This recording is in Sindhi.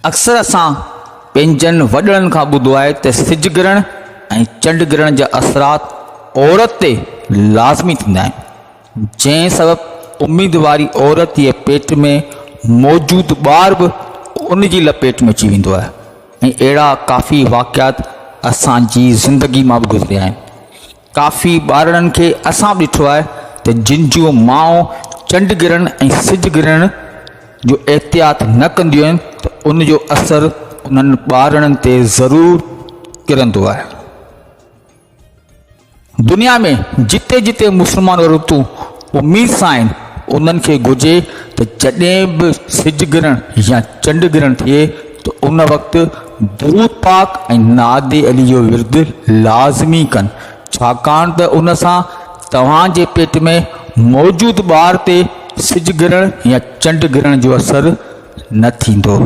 اڪثر اسان پنهنجن وڏڙن کان ٻڌو آهي ته سج گرهڻ ۽ چنڊ گرهڻ جا اثرات عورت تي لازمي ٿيندا آهن، جنهن سبب اميدواري عورت جي پيٽ ۾ موجود ٻار به ان جي لپيٽ ۾ اچي ويندو آهي ۽ اهڙا ڪافي واقعات اسان جي زندگي مان به گذريا آهن. ڪافي ٻارڙن کي اسان به ڏٺو آهي ته جن جون مائون چنڊ گرهڻ ۽ سج گرهڻ جو احتياط نه ڪنديون آهن ته ان جو اثر انهن ٻارڙن تي ضرور ڪرندو آهي. دنيا ۾ جتي جتي مسلمان عورتون اميد سان آهن انهن کي گهرجي ته جڏهن به سج گرهڻ يا چنڊ گرهڻ ٿئي ته ان وقت درود پاڪ ۽ ناد علي جو ورد لازمي ڪن ڇاڪاڻ ته ان سان توهان جي پيٽ ۾ موجود ٻار تي سج گرهڻ يا چنڊ گرهڻ جو اثر نه ٿيندو.